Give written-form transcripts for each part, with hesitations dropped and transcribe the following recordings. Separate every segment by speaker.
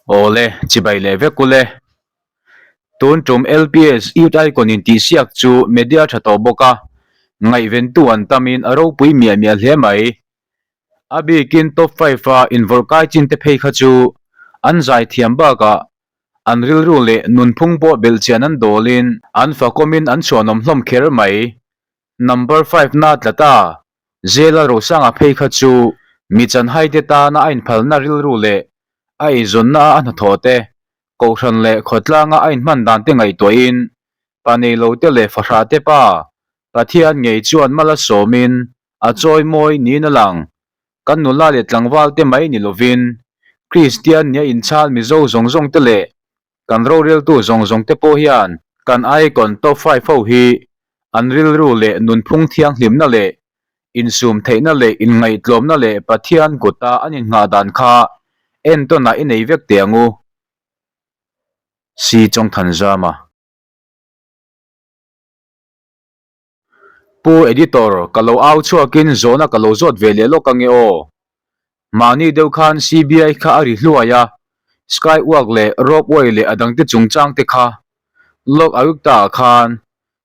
Speaker 1: Awle, chibai leh vek ule. Tun tum LPS Youth Icon intihsiak chu media tha tawh bawk a, ngaihventu an tamin a ropui miah miah hle mai. A bikin top five-a invawrh kai chin te phei kha chu an zaithiam bakah an rilru leh nunphung pawh belhchian an dawlin an fakawmin an chhuanawm hlawm kher mai. Number five na tla ta, Zela Rosanga phei kha chu mi chanhaite tana a inphalna rilru leh a eizawnna a hnathawh te, kohhran leh khawtlanga a inhman dan te ngaihtuahin pa neilote leh fahrahte pa Pathian ngei chuan mal a sawmin a chawimawi niin a lang. Kan nula leh tlangval te mai ni lovin Kristian nia inchhal Mizo zawng zawng te leh Kan roreltu zawng zawng te pawh hian kan icon top five ho hi an rilru leh nunphung thianghlimna leh insum theihna leh inngaihtlawmna leh Pathian kuta an innghah dan kha entawnah i nei vek teh ang u. Si Chawngthanzama. Pu Editor, ka lo au chhuakin zawhna ka lo zawt ve leh lawk ange aw. Mahni deuh khan CBI kha a ri hluai a, Skywalk leh Ropeway leh a dangte chungchang te kha Lok Ayukta ah khan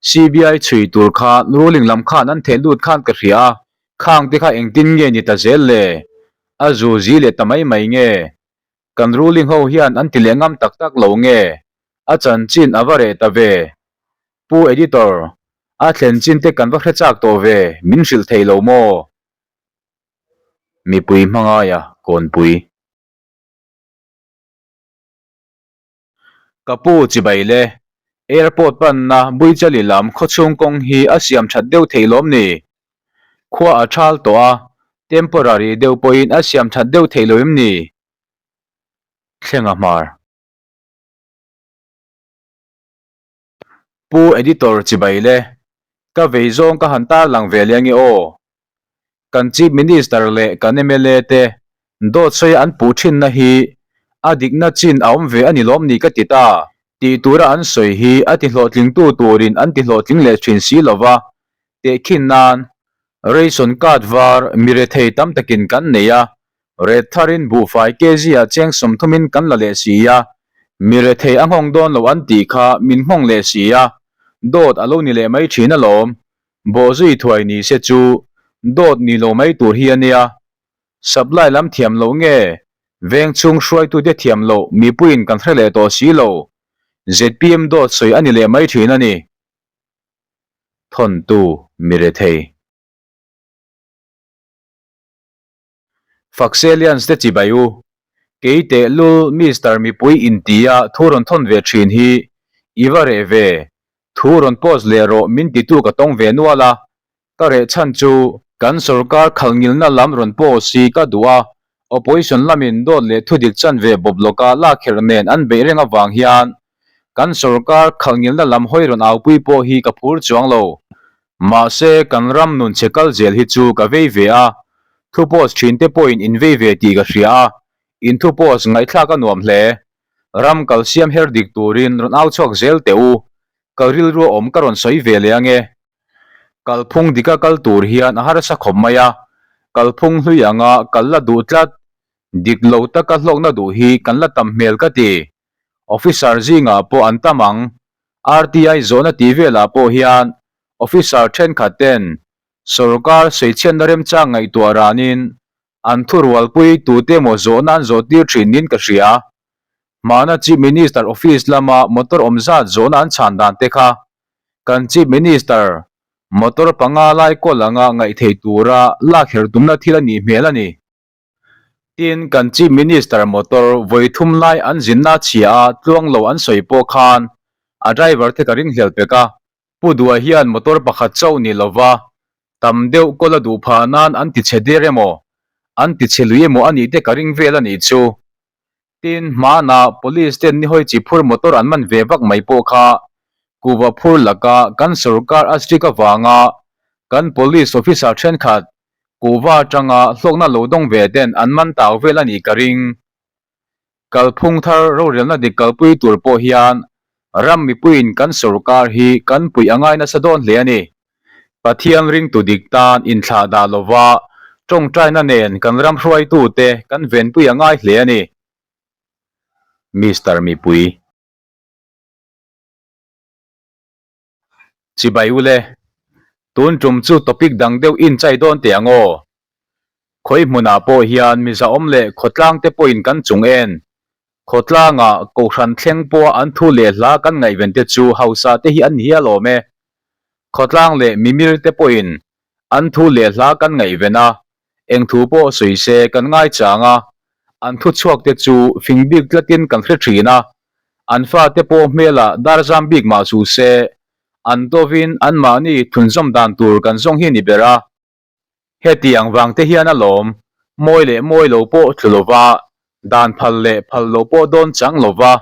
Speaker 1: CBI chhui tur kha ruling lam khan an theh lut khan ka hria a, khang te kha engtin nge ni ta zel le? A zu zi leh ta mai mai nge? Kan ruling ho hian an ti leh ngam tak tak lo nge? A chanchin a va reh ta ve. Pu Editor, a thlen chin te kan va hre chak tawh ve, min hrilh thei lo maw? Mipui hmangaia kawnpui. Ka pu chibai le, airport panna Buichali lam khawchhung kawng hi a siam that deuh thei lawm ni? Khua a thal tawh a, temporary deuh pawhin a siam that deuh thei lo em ni? Thlenga hmar. Pu Editor chibai le, ka vei zawng ka han tarlang ve leh ange aw. Kan Chief Minister leh kan mla te dawt sawi an puh thinna hi a dikna chin a awm ve a ni lawm ni ka ti ta. Tih tura an sawi hi a ti hlawhtlingtu turin an ti hlawhtling leh thin si lova, tehkhin nan ration card var mi rethei tam takin kan nei a, Ret tharin buhfai kg ah cheng sawmthumin kan la leh si a, mi rethei a nghawng dawn lo an tih kha min nghawng leh si a, dawt a lo ni leh mai thin alawm. Bawhzui thuai ni se chu dawt ni lo mai tur hi a nia. Supply lam thiam loh nge veng chhung hruaitute thiam loh mipuiin kan hre leh tawh si lo. Zpm dawt sawi a ni leh mai thin a ni. Thawntu mi rethei. Fakselians te chibai u. Kei tehlul Mister mipui intia thu rawn thawn ve thin hi i va reh ve, thu rawn post leh rawh min titu ka tawng ve nual a, ka reh chhan chu kan sorkar khalhngilna lam rawn post hi ka duh a, opposition lamin dawt leh thudik chanve bawp lawka lakherh nen an beih reng avang hian kan sorkar khalhngilna lam hawi rawn aupui pawh hi ka phur chuang lo. Mahse, kan ram nun che kal zel hi chu ka vei ve a, thu post thin te pawhin in vei ve tih ka hria a, in thu post ngaihthlak a nuam hle. Ram kal siam her dik turin rawn au chhuak zel teh u, ka rilru a awm ka rawn sawi ve leh ange. Kalphung dika kal tur hian a harsa khawp mai a, kalphung hlui anga kal la duh tlat, dik lo taka hlawkna duh hi kan la tam hmel ka ti. Officer zingah pawh an tam ang, RTI zawhna tih velah pawh hian officer thenkhat ten sorkar sawichhiatna remchang ngaihtuah ranin an thurualpui tute emaw zawhna an zawh tir thin niin ka hria. Hmana Chief Minister office lama motor awm zat zawhna an chhan dan te kha kan Chief Minister motor panga lai kawl anga ngaih theih tura lak her tumna thil a nih hmel a ni. Tin, kan Chief Minister motor vawi thum lai an zinna chhia a tluang lo an sawi pawh khan a driver te ka ringhlel pek a. Pu Dua hian motor pakhat chauh ni lova tam deuh kawl a duh phah nan an ti chhe der emaw, an ti chhe lui emaw a nih te ka ring vel a nih chu. Tin, hmanah Police ten nihawi chi phur motor an man ve vak mai pawh kha kuhva phur laka kan sorkar a strict avanga kan Police officer thenkhat kuhva atanga hlawkna lo dawng ve ten an man tau vel a nih ka ring. Kalphung thar rorelna dik kalpui tur pawh hian ram mipuiin kan sorkar hi kan puih a ngai nasa dawn hle a ni. Pathian ringtu dik tan inthlah dah lova tawngtaina nen kan ram hruaitute kan venpui a ngai hle a ni. Mister Mipui. Chibai ule, tun tum chu topic dang deuh in chai dawn teh ang aw. Khawi hmunah pawh hian mizaawm leh khawtlang te pawhin kan chung en. Khawtlangah kohhran thleng pawha an thu leh hla kan ngaihven te chu hausa te hi an ni hial awm e. Khawtlang leh mimir te pawhin an thu leh hla kan ngaihven a, eng thu pawh sawi se kan ngaichang a, an thu chhuak te chu fing bik tlatin kan hre thin a, an fate pawh hmelah darzam bik mah chu se, an dawvin anmahni thunzawm dan tur kan zawng hi ni ber a. Hetiang vang te hian alawm, mawi leh mawi lo pawh tlu lova, dan phal leh phal lo pawh dawn chang lova,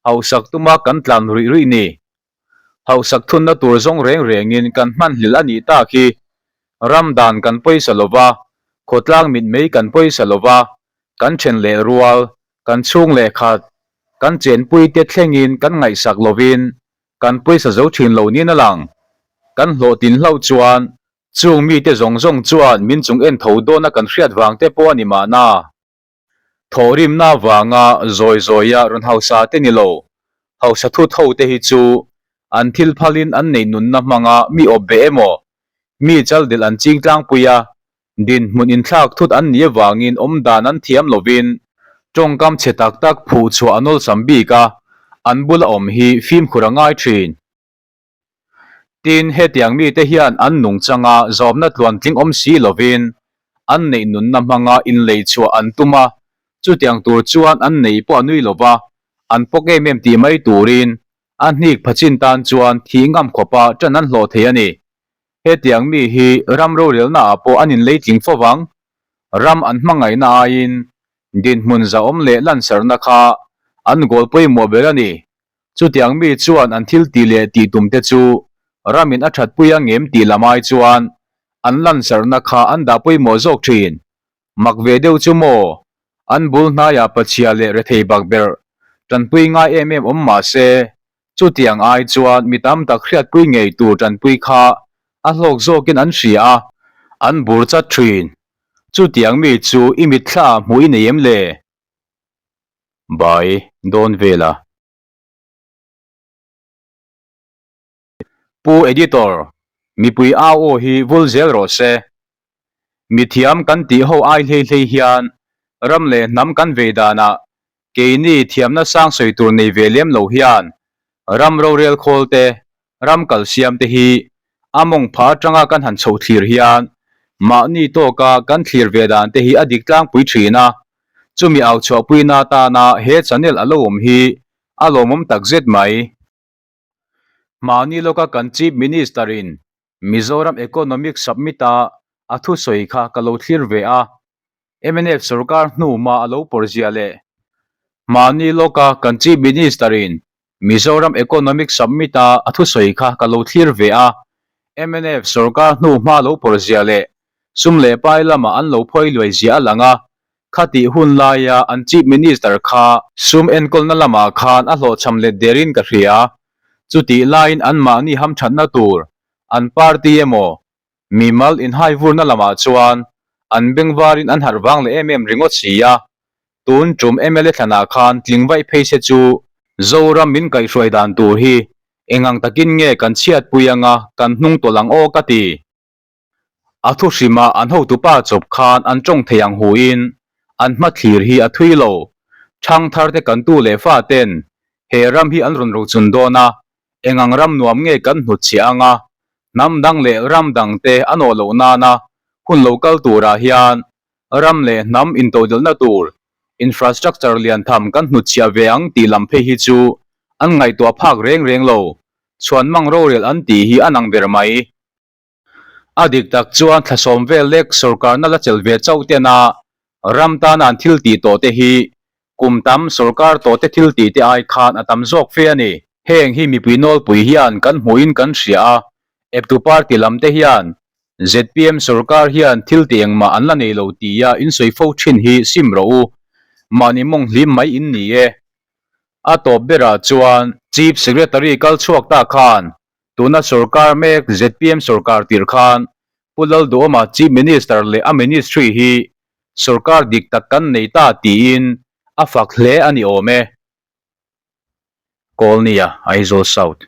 Speaker 1: hausak tuma kan tlan ruih ruih ni. Hausak thunna tur zawng reng rengin kan hmanhlel a nih tak hi. Ram dan kan pawisa lova, khawtlang mitmei kan pawisa lova, kan then leh rual, kan chhung leh khat, kan chenpui te thlengin kan ngaihsak lovin kan pawisa zo thin lo niin a lang. Kan hlawhtlin hlauh chuan Chung mite zawng zawng chuan min chung en tho dawna kan hriat vang te pawh a ni mahna. Thawhrimna vanga zawi zawia rawn hausa te ni lo, hausa thut ho te hi chu an thil phalin an nei nunna hmanga mi awp be emaw, mi chaldelh an ching tlangpui a, dinhmun inthlak thut an nih avangin awmdan an thiam lovin tawngkam chhe tak tak phuh chhuah an awlsam bik a, an bula awm hi fimkhur a ngai thin. Tin, hetiang mite hian an nungchanga zawmna tluantling awm si lovin an neih nunna hmanga inlei chhuah an tum a, chutiang tur chuan an nei pawh a nui lo va, an pawk em em tih mai turin a hnik phachin tan chuan thih ngam khawpa ṭan an hlawh thei a ni. Hetiang mi hi ram rorelna ah pawh an inleitling fo vang. Ram an hmangaihna aiin dinhmun zahawm leh lansarna kha an goal pawimawh ber a ni. Chutiang mi chuan an thil tih leh tih tum te chu ramin a thatpui a ngem tih lam ai chuan an lansarhna kha an dah pawimawh zawk thin. Mak ve deuh chu maw? An bul hnaiah pachhia leh rethei bak ber tanpui ngai em em awm mah se, chutiang ai chuan mi tam tak hriatpui ngei tur tanpui kha a hlawk zawkin an hria a, an bur chat thin. Chutiang mi chu i mitthla hmuh i nei em le? Bai dawn vel a. Pu Editor, mipui au aw hi vul zel rawh se. Mithiam kan tih ho ai hlei hlei hian ram leh hnam kan vei danah keini thiamna sang sawi tur nei ve lem lo hian ram rorel khawl te, ram kal siam te hi a mawng pha atanga kan han chhoh thlir hian mahni tawka kan thlir ve dan te hi a dik tlangpui thin a. Chumi au chhuahpuina atana he channel a lo awm hi a lawmawm takzet mai. Mahni lawka kan Chief Minister in Mizoram Economic Submit a a thusawi kha ka lo thlir ve a, mnf sorkar hnu ma a lo pawr zia leh mahni lawka kan Chief Minister in Mizoram Economic Submit a a thusawi kha ka lo thlir ve a, mnf sorkar hnu hma lo pawr zia leh sum leh pai lama an lo phawi luai zia a lang a, khatih hun laia an Chief Minister kha sum enkawlna lamah khan a hlawhchham let derin ka hria. Chutih laiin anmahni hamthatna tur an party emaw mimal inhaivurna lamah chuan an bengvarin an harh vang leh em em ringawt si a, tun tum mla thlanah khan tling vaih phei se chu Zoram min kaihhruai dan tur hi eng ang takin nge kan chhiatpui anga kan hnung tawlh ang aw ka ti. A thu hrimah an hotupa chawp khan an tawng thei ang huin an hmathlir hi a thui lo. Thangthar te kan tu leh fa ten he ram hi an rawn rochun dawn a, eng ang ram nuam nge kan hnutchhiah anga hnam dang leh ram dang te a nawh loh nana hun lo kal turah hian ram leh hnam intodelhna tur infrastructure lian tham kan hnutchhiah ve ang tih lam phei hi chu an ngaihtuah phak reng reng lo. Chhuanmang rorel an tih hi a nang ber mai. A dik tak chuan thlasawm vel lek sorkarna la chelh ve chauh tena ram tana an thil tih tawh te hi kum tam sorkar tawh te thil tih te ai khan a tam zawk fe a ni. Heng hi mipui nawlpui hian kan hmuhin kan hria a, eptu party lam te hian zpm sorkar hian thil tih engmah an la nei lo tia in sawi fo thin hi sim rawh u, mahni mawng hlim mai in ni e. A tawp berah chuan Chief Secretary kal chhuak ta khan Tuna sorkar mek zpm sorkar tir khan Pu Lalduhawma Chief Minister leh a Ministry hi sorkar dik tak kan nei ta tiin a fak hle a ni awm e. Kawlnia, Aizawl South.